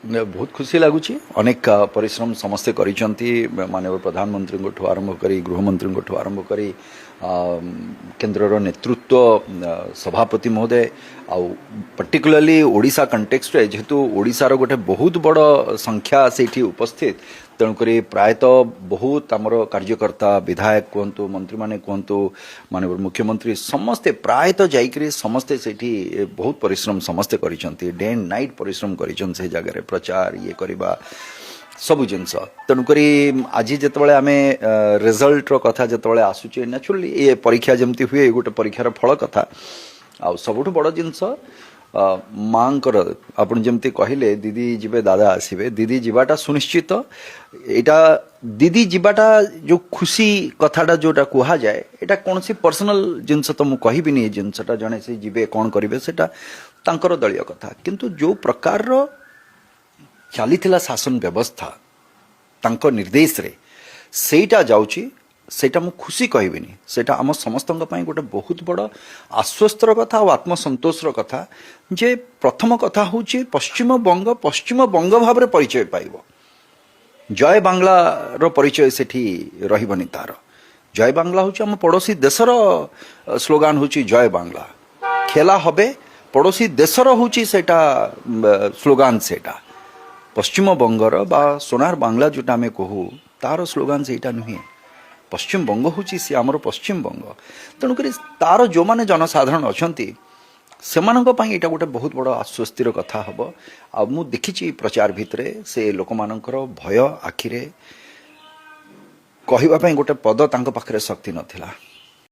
ବହୁତ ଖୁସି ଲାଗୁଛି। ଅନେକ ପରିଶ୍ରମ ସମସ୍ତେ କରିଛନ୍ତି, ମାନ୍ୟବର ପ୍ରଧାନମନ୍ତ୍ରୀଙ୍କଠୁ ଆରମ୍ଭ କରି, ଗୃହମନ୍ତ୍ରୀଙ୍କଠୁ ଆରମ୍ଭ କରି, କେନ୍ଦ୍ରର ନେତୃତ୍ୱ, ସଭାପତି ମହୋଦୟ, ଆଉ ପର୍ଟିକୁଲାରଲି ଓଡ଼ିଶା କଣ୍ଟେକ୍ସରେ ଯେହେତୁ ଓଡ଼ିଶାର ଗୋଟେ ବହୁତ ବଡ଼ ସଂଖ୍ୟା ସେଇଠି ଉପସ୍ଥିତ, ତେଣୁକରି ପ୍ରାୟତଃ ବହୁତ ଆମର କାର୍ଯ୍ୟକର୍ତ୍ତା, ବିଧାୟକ କୁହନ୍ତୁ, ମନ୍ତ୍ରୀମାନେ କୁହନ୍ତୁ, ମାନ୍ୟବର ମୁଖ୍ୟମନ୍ତ୍ରୀ, ସମସ୍ତେ ପ୍ରାୟତଃ ଯାଇକରି ସମସ୍ତେ ସେଇଠି ବହୁତ ପରିଶ୍ରମ ସମସ୍ତେ କରିଛନ୍ତି। ଡେ ଆଣ୍ଡ ନାଇଟ୍ ପରିଶ୍ରମ କରିଛନ୍ତି ସେ ଜାଗାରେ, ପ୍ରଚାର ଇଏ କରିବା ସବୁ ଜିନିଷ। ତେଣୁକରି ଆଜି ଯେତେବେଳେ ଆମେ ରେଜଲ୍ଟର କଥା ଯେତେବେଳେ ଆସୁଛି, ନ୍ୟାଚୁରାଲି ଏ ପରୀକ୍ଷା ଯେମିତି ହୁଏ, ଗୋଟେ ପରୀକ୍ଷାର ଫଳ କଥା। ଆଉ ସବୁଠୁ ବଡ଼ ଜିନିଷ ମାଙ୍କର, ଆପଣ ଯେମିତି କହିଲେ, ଦିଦି ଯିବେ, ଦାଦା ଆସିବେ। ଦିଦି ଯିବାଟା ସୁନିଶ୍ଚିତ। ଏଇଟା ଦିଦି ଯିବାଟା ଯୋଉ ଖୁସି କଥାଟା ଯୋଉଟା କୁହାଯାଏ, ଏଇଟା କୌଣସି ପର୍ସନାଲ ଜିନିଷ ତ ମୁଁ କହିବିନି। ଏ ଜିନିଷଟା ଜଣେ ସେ ଯିବେ, କ'ଣ କରିବେ, ସେଟା ତାଙ୍କର ଦଳୀୟ କଥା। କିନ୍ତୁ ଯୋଉ ପ୍ରକାରର ଚାଲିଥିଲା ଶାସନ ବ୍ୟବସ୍ଥା ତାଙ୍କ ନିର୍ଦ୍ଦେଶରେ, ସେଇଟା ଯାଉଛି, ସେଇଟା ମୁଁ ଖୁସି କହିବିନି, ସେଇଟା ଆମ ସମସ୍ତଙ୍କ ପାଇଁ ଗୋଟେ ବହୁତ ବଡ଼ ଆଶ୍ୱସ୍ତର କଥା ଆଉ ଆତ୍ମସନ୍ତୋଷର କଥା ଯେ ପ୍ରଥମ କଥା ହେଉଛି ପଶ୍ଚିମବଙ୍ଗ ପଶ୍ଚିମବଙ୍ଗ ଭାବରେ ପରିଚୟ ପାଇବ। ଜୟ ବାଂଲାର ପରିଚୟ ସେଠି ରହିବନି ତାର। ଜୟ ବାଂଲା ହେଉଛି ଆମ ପଡ଼ୋଶୀ ଦେଶର ସ୍ଲୋଗାନ ହେଉଛି ଜୟ ବାଂଲା। খেলা হবে ପଡ଼ୋଶୀ ଦେଶର ହେଉଛି ସେଇଟା ସ୍ଲୋଗାନ। ସେଇଟା ପଶ୍ଚିମବଙ୍ଗର ବା ସୋନାର ବାଂଲା ଯୋଉଟା ଆମେ କହୁ, ତାର ସ୍ଲୋଗାନ ସେଇଟା ନୁହେଁ। ପଶ୍ଚିମବଙ୍ଗ ହେଉଛି ସେ ଆମର ପଶ୍ଚିମବଙ୍ଗ। ତେଣୁକରି ତାର ଯେଉଁମାନେ ଜନସାଧାରଣ ଅଛନ୍ତି, ସେମାନଙ୍କ ପାଇଁ ଏଇଟା ଗୋଟେ ବହୁତ ବଡ଼ ଆଶ୍ୱସ୍ତିର କଥା ହେବ। ଆଉ ମୁଁ ଦେଖିଛି ପ୍ରଚାର ଭିତରେ ସେ ଲୋକମାନଙ୍କର ଭୟ ଆଖିରେ, କହିବା ପାଇଁ ଗୋଟେ ପଦ ତାଙ୍କ ପାଖରେ ଶକ୍ତି ନଥିଲା।